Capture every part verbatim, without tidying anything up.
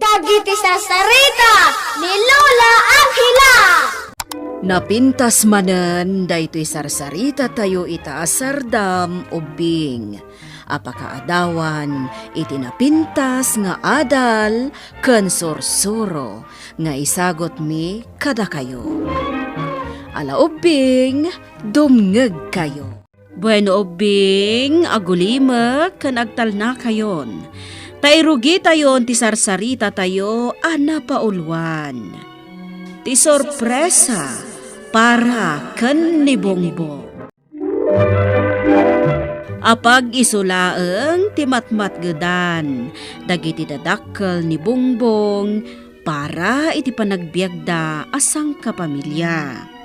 Dagiti sarsarita ni Lola Angela. Napintas manen daytoy sarsarita tayo ita a sardam ubbing a pakaadawan iti napintas nga adal ken sursuro nga isagutmi kadakayo. Ala ubbing, dumngegkayo. Bueno, ubbing, agulimek ken agtalnakayon, ta irugitayon ti sarsarita tayo a napauluan. Ti sorpresa para ken ni Bongbong. Apag-isu laeng ti matmatgedan dagiti dadakkel ni Bongbong para iti panagbiagda a sangkapamilia.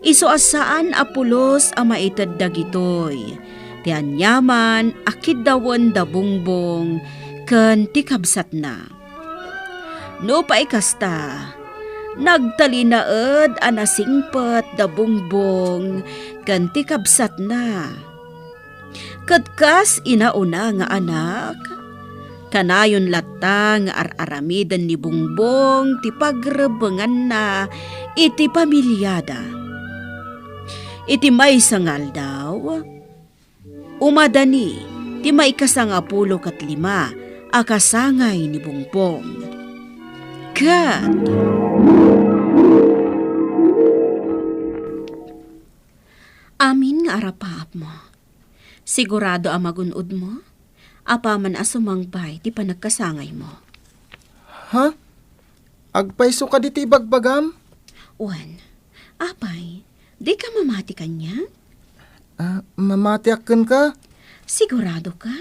Isu a saan a pulos a maited dagitoy ti aniaman a kiddawen da Bongbong ken ti kabsatna. Nupay kasta, nagtalinaed a nasingpet da Bongbong ken ti kabsatna. Ket kas inauna nga anak, kanayon latta nga ar-aramiden ni Bongbong ti pagrebbenganna iti pamiliada. Iti maysa nga aldaw, umadani ti maikasangapulo ket lima a kasangay ni Bongbong. Ket amin nga arapaapmo. Sigurado a magun-odmo, apaman a sumangbay ti panagkasangaymo. Ha? Agpayso kadi ti ibagbagam? Wen, apay, dika mamati kaniak? Ah, mamatiak kenka? Sigurado ka?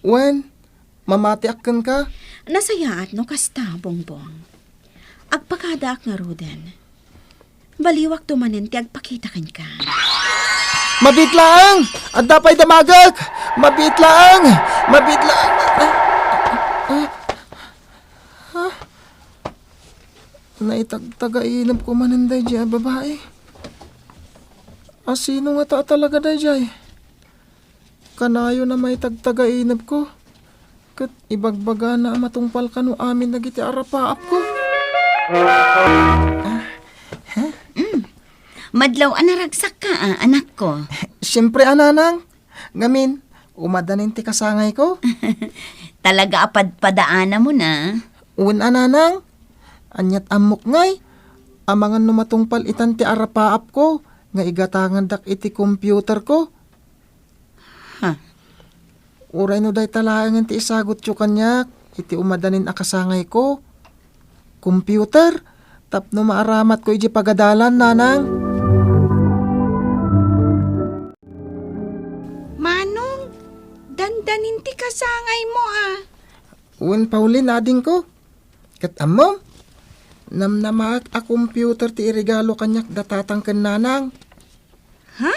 Wen, mamatiak kenka? Nasayaat no kasta, Bongbong. Agpakadaak ngaruden. Baliwakto manen ti agpakita kenka. Mabiit laeng! Adda pay damagek! Mabiit laeng! Mabiit laeng! Ah, ah, ah. Naitagtaga inepko manen daydiay a babai. A sino ngata a talaga daydiay? Kanayon a maitagtaga inepko, ket ibagbagana a matungpal kano amin dagiti arapaapko. Ah, ha? Mm. Madlaw a naragsakka, a, anakko. Siempre a, nanang. Ngamin, umadanin ti kasangayko. Talaga a padpadaanamon, a. Wen a, nanang. Ania't ammok ngay, amangan no matungpal itan ti arapaapko nga igatangandak iti computerko. Ha? Uray no dayta laengen ti isagutyo kaniak iti umadanin a kasangayko, computer, tapno maaramatko idiay pagadalan, nanang. Manong, dandanin ti kasangaymo, a. Wen, Pauline, adingko. Ket ammom, namnamaak a computer ti iregalo kaniak da tatang ken nanang. Ha?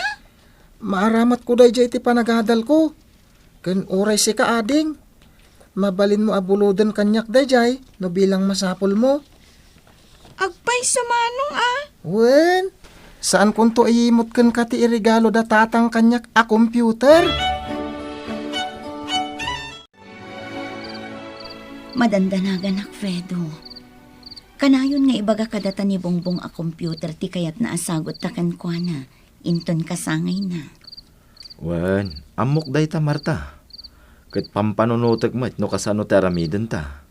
Maaramatko daydiay iti panagadalko. Ken uray sika, ading, mabalinmo a buloden kaniak daydiay no bilang masapulmo. Agpayso manong, a. Wen, saankonto a iyimut kenka ti iregalo da tatang kaniak a computer. Madandanaganak, Fredo. Kanayon nga ibaga kadata ni Bongbong a computer ti kayatna a sagotta kenkuana, inton kasangayna. Wen, ammok dayta, Marta. Ket pampanunotek met no kasano ti aramidenta.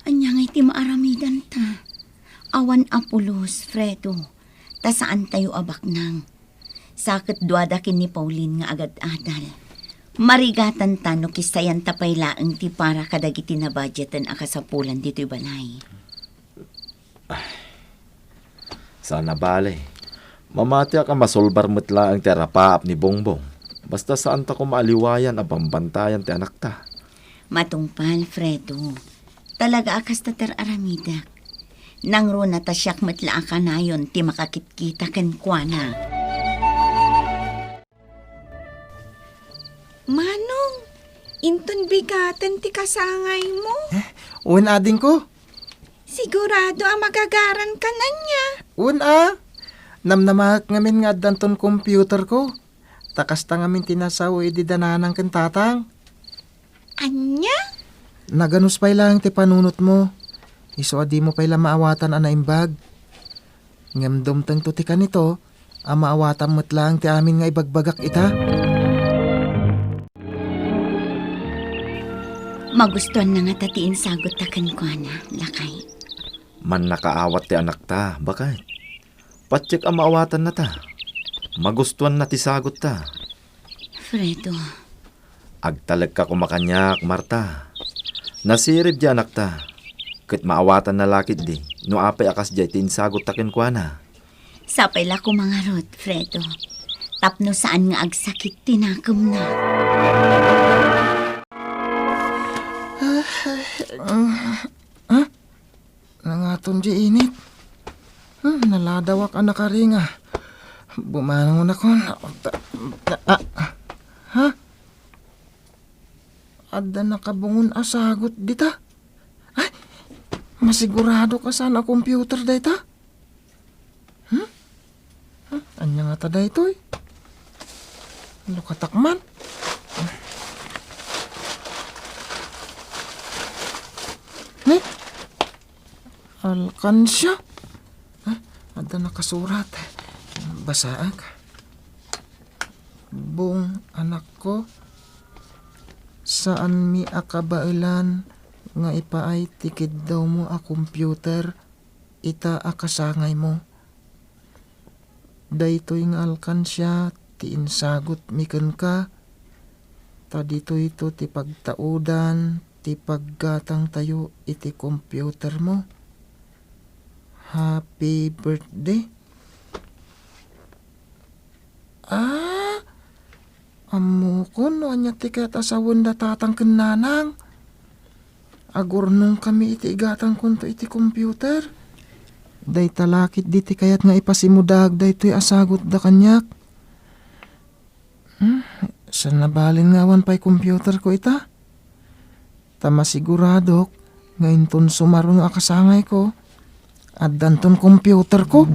Ania ngay ti maaramidanta? Awan a pulos, Fredo, ta saantayo a baknang. Sa ket duada ken ni Pauline nga agad-adal. Marigatanta no kisayanta pay laeng ti para kadagiti nabudgeten a kasapulan ditoy balay. Ay, saan a bale. Mamatiak a masolbar met laeng ti arapaap ni Bongbong. Basta saanta koma a liwayan a bambantayan ti anakta. Matungpal, Fredo. Talaga a kasta ti ar-aramidek. Nangruna ta siak met la a kanayon ti makakitkita kenkuana. Manong, inton bigaten ti kasangaymo? Eh, wen, adingko. Sigurado a magagarankan ania? Wen a. Namnamaek ngamin nga addanton computerko. Ta kasta ngamin ti nasao idi da nanang ken tatang. Ania? Naganus pay laeng ti panunotmo, isu a dimo pay la maawatan a naimbag. Ngem dumtengto ti kanito, a maawatam met laeng ti amin nga ibagbagak ita. Magustuanna ngata ti insagotta kenkuana, lakay. Mannakaawat ti anakta, baket. Patiek a maawatannata. Magustuanna ti sagotta. Fredo. Agtalekka koma kaniak, Marta. Nasirib ti anakta, ket maawatanna la ketdi no apay a kasdiay ti insagotta kenkuana. Sapay la koma ngarud, Fredo, tapno saan nga agsakit ti nakemna. Ah, nangaton di init. Hmm, naladawak a nakaringa. Bumangon ako. Ah, ha? Adda nakabungon a sagot dita. Ay, masiguradok a saan a computer dayta. Hmm? Hmm? Ania ngata daytoy? Lukatak man. Ni? Alkansia? Ah, adda nakasurat. Basaak. Bong, anakko, saanmi a kabaelan nga ipaay ti kiddawmo a computer ita a kasangaymo. Daytoy nga alkansia ti insagutmi kenka, ta ditoyto ti pagtaudan ti paggatangtayo iti computermo. Happy birthday. Ah, ammokon no ania ti kayat a sawenda tatang ken nanang. Agurnongkami iti igatangkonto iti computer. Dayta la ketdi ti kayat nga ipasimudaag daytoy a sagutda kaniak. Hmm, saan a balin nga awan pay computerko ita? Ta masiguradok nga inton sumaruno a kasangayko, addanton computerko.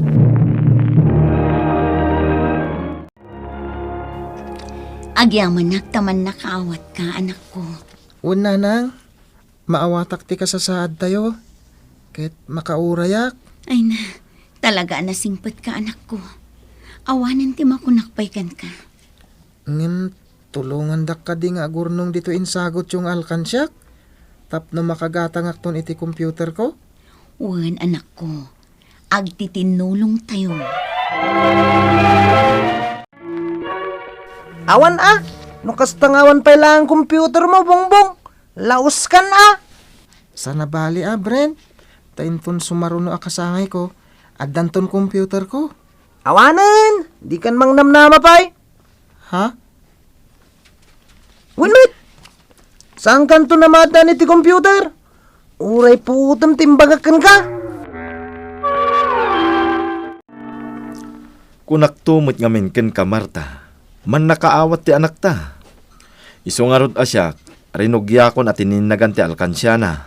Agyamanak ta mannakaawatka, anakko. Wen, nanang, maawatak ti kasasaadtayo, ket makaurayak. Ay na, talaga a nasingpetka, anakko. Awanen ti makunak pay kenka. Ngem tulongandak kadi nga agurnong ditoy insagutyo nga alkansiak tapno makagatangakton iti computerko? Wen, anakko, agtitinnulongtayo. Awan a, no kasta nga awan pay laeng computermo, Bongbong, lauskan a. Saan a bali a, Bren, ta inton sumaruno a kasangayko, addanton computerko. Awanen, dikan mangnamnama pay. Ha? Wen met, saankanto a maaddan iti computer? Uray puotem ti imbagak kenka. Kunakto met ngamin kenka, Marta, mannakaawat ti anakta. Isu ngarud a siak, rinugiakon a tininnagan ti alkansiana.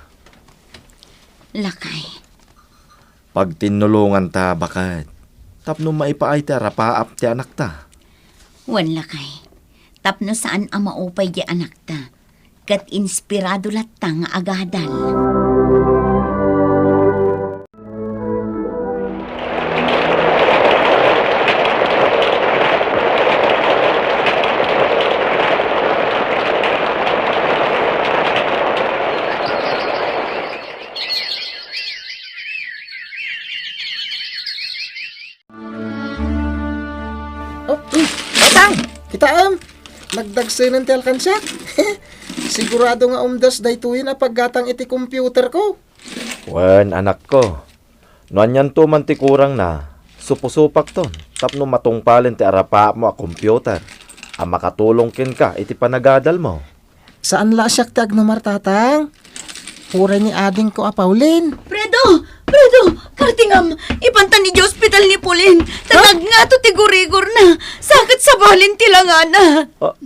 Lakay, pagtinnulonganta, baket, tapno maipaay ti arapaap ti anakta. Wen, lakay, tapno saan a maupay ti anakta, ket inspirado latta nga agadal. Oh, uy, Tatang! Kitaem, nagdagsenen ti alkansiak. Sigurado nga umdas daytoyen a paggatang iti computerko. Wen, anakko, no anianto man ti kurangna, supusupakton tapno matungpalen ti arapaapmo a computer a makatulong kenka iti panagadalmo. Saan la a siak ti agnumar, Tatang. Uray ni adingko a Pauline. Fredo! Fredo! Kartingam! Ipantan idiay ospital ni Pauline! Ha? Ta nagngato ti gurigorna! Sa ket sabalen ti langana! Ah,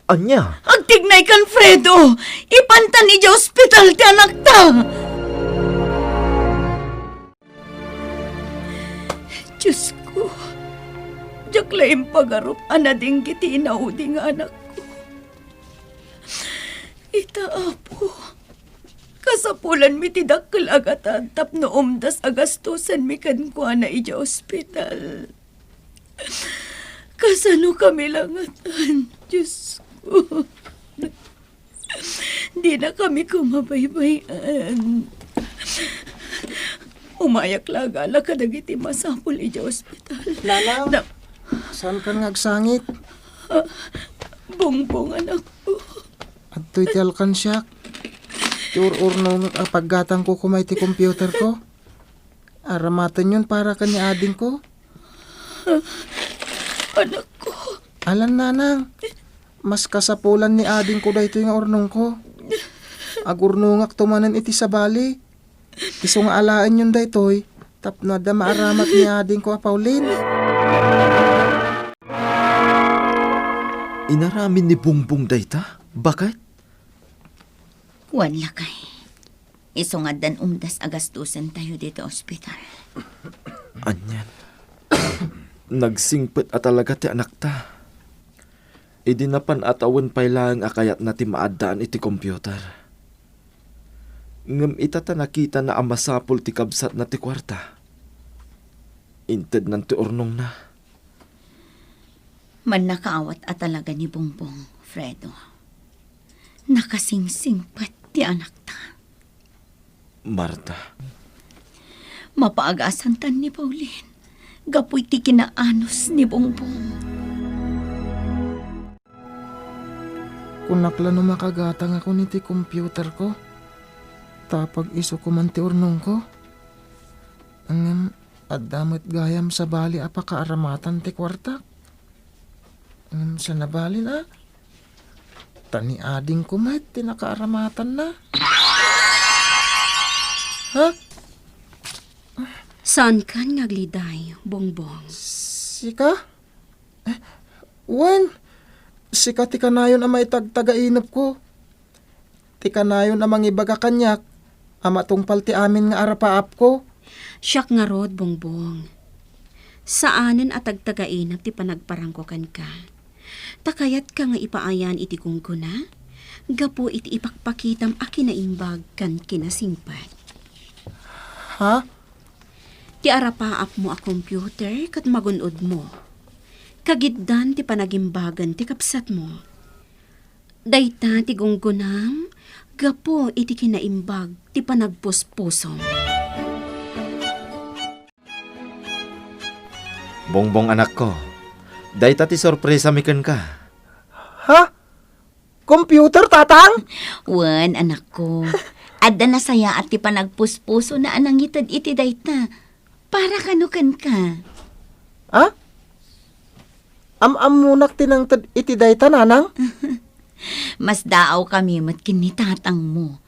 ania? Agtignaykan, Fredo! Ipantan idiay ospital ti anakta! Diosko, diak la impagarup a nadinggi ti inaudi nga anakko. Ita, Apo, kasapulanmi ti dakkel a gatad tapno umdas a gastusenmi kenkuana idiay ospital. Kasano kami la ngatan, Diosko? Dina kami koma baybay-an. Umayak la agala kadagiti masapul idiay ospital. Nanang, na- saan ka nga agsangit? Ah, Bongbong, anakko. Adtoy ti alkansiak. Ti ur-urnongek a paggatangko koma iti computerko. Aramatenyon para ken ni adingko. Anakko. Alan, nanang. Mas kasapulan ni adingko daytoy nga urnongko. Agurnongakto manen iti sabali. Isu nga alaenyon daytoy tapno adda maaramat ni adingko a Pauline. Inaramid ni Bongbong dayta? Baket? Wen, lakay. Isu nga addan umdas a gastusentayo ditoy ospital. Anian? Nagsingpet a talaga ti anakta. Idi napan a tawen pay laeng a kayatna ti maaddaan iti computer. Ngem ita ta nakitana a masapul ti kabsatna ti kuarta, intednan ti urnongna. Mannakaawat a talaga ni Bongbong, Fredo. Nakasingsingpet ti anakta. Marta. Mapaagasantan ni Pauline gapu iti kinaanus ni Bongbong. Kunak la no makagatangakon iti computerko, ta pag-isu koman ti urnongko. Ngem adda met gayam sabali a pakaaramatan ti kuartak. Ngem saan a bali la, ta ni adingko met ti nakaaramatanna. Ha? Saankan nga agliday, Bongbong? Sika? Eh, wen, sika ti kanayon a maitagtagainepko. Ti kanayon a mangibaga kaniak a matungpal ti amin nga arapaapko. Siak ngarud, Bongbong. Saanen a tagtagainep ti panagparangko kenka. Ta kayatka nga ipaayan iti gunggona gapu iti ipakpakitam a kinaimbag ken kinasingpet. Ha? Ti arapaapmo a computer ket magun-odmo. Kagiddan ti panagimbagen ti kabsatmo. Dayta ti gunggonam gapu iti kinaimbag ti panagpuspusom. Bongbong, anakko, dayta ti sorpresami kenka. Ha? Computer, Tatang? Wen, anakko. Adda nasayaat ti panagpuspusona a nangited iti dayta. Para kano kenka? Ha? Am-ammonak ti nangted iti dayta, Nanang? Masdaawkami met ken ni tatangmo.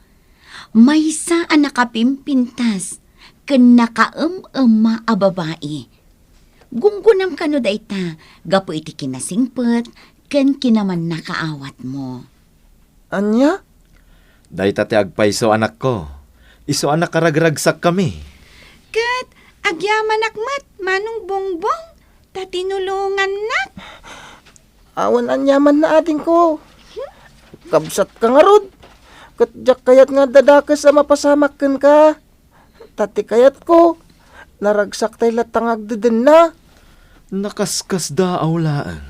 Maysa a nakapimpintas ken nakaem-emma a babai. Gunggonam kano dayta gapu iti kinasingpet ken kinamannakaawatmo. Ania? Dayta ti agpayso, anakko. Isu a nakaragragsakkami. Ket agyamanak met, Manong Bongbong, ta tinulongannak. Awan aniamanna, adingko. Kabsatka ngarud. Ket diak kayat nga adda dakes a mapasamak kenka. Ta ti kayatko, naragsaktay latta nga agdedenna. Nakaskasdaaw laeng.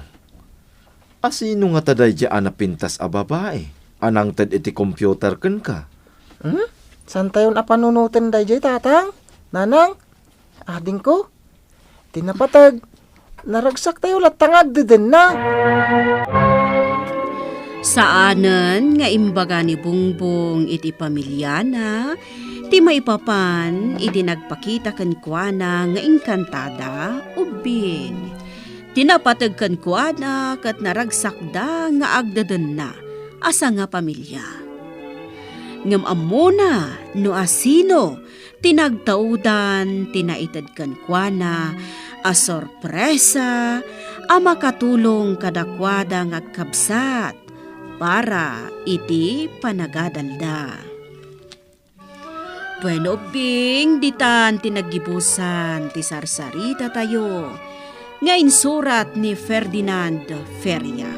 Asino ngata daydiay a napintas a babai a nangted iti computer kenka? Hmm? Saantayon a panunoten daydiay, Tatang, Nanang, adingko? Ti napateg, naragsak tayo latta nga agdedenna. Saanen nga imbaga ni Bongbong iti pamiliana ti maipapan iti nagpakita kenkuana nga engkantada, ubbing. Ti napateg kenkuana ket naragsakda nga agdedenna a sangapamilia. Ngem ammona no asino ti nagtaudan ti naited kenkuana a sorpresa a makatulong kadakuada nga agkabsat para iti panagadalda. Bueno, ubbing, ditan ti naggibusan ti sarsaritatayo nga insurat ni Ferdinand Feria.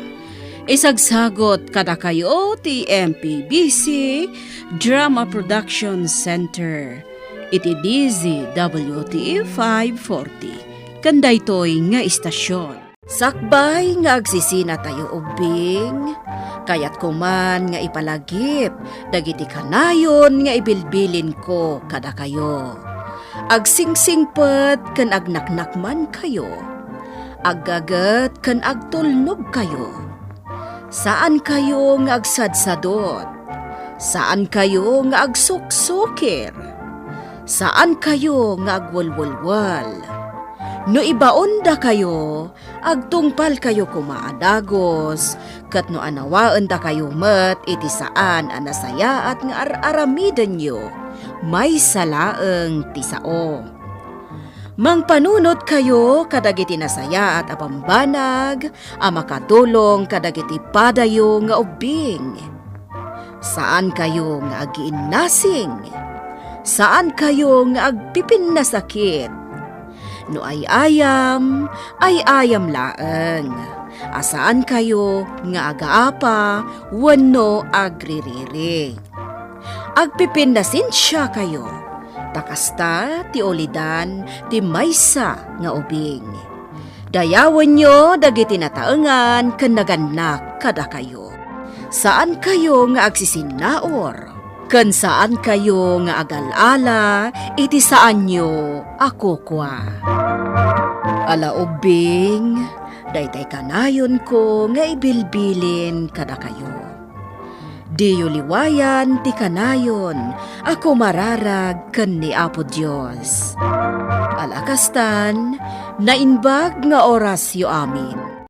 Isagsagut kadakayo ti M P B C Drama Production Center iti D Z W T five forty ken daytoy nga istasyon. Sakbay nga agsisinatayo ubbing, kayatko man nga ipalagip dagiti kanayon nga ibilbilinko kadakayo. Agsingsingpet ken agnaknakmankayo. Aggaget ken agtulnogkayo. Saankayo nga agsadsadot. Saankayo nga agsuksukir. Saankayo nga agwelwelwel. No ibaondakayo, agtungpalkayo koma a dagus, ket no anawaendakayo met iti saan a nasayaat nga ar-aramidenyo, maysa laeng ti sao. Mangpanunotkayo kadagiti nasayaat a bambanag a makatulong kadagiti padayo nga ubbing. Saankayo nga agiinnasing. Saankayo nga agpipinnasakit. No ay-ayam, ay-ayam laeng. A saankayo nga agaapa wenno agririri. Agpipinnasensiakayo, ta kasta ti ulidan ti maysa nga ubing. Dayawenyo dagiti nataengan ken nagannak kadakayo. Saankayo nga agsisinnaur, ken saankayo nga agal-ala iti saanyo a kukua. Ala ubbing, daytay kanayonko nga ibilbilin kadakayo. Diyo liwayan ti kanayon a kumararag ken ni Apo Dios. Ala kastan, naimbag nga orasyo amin.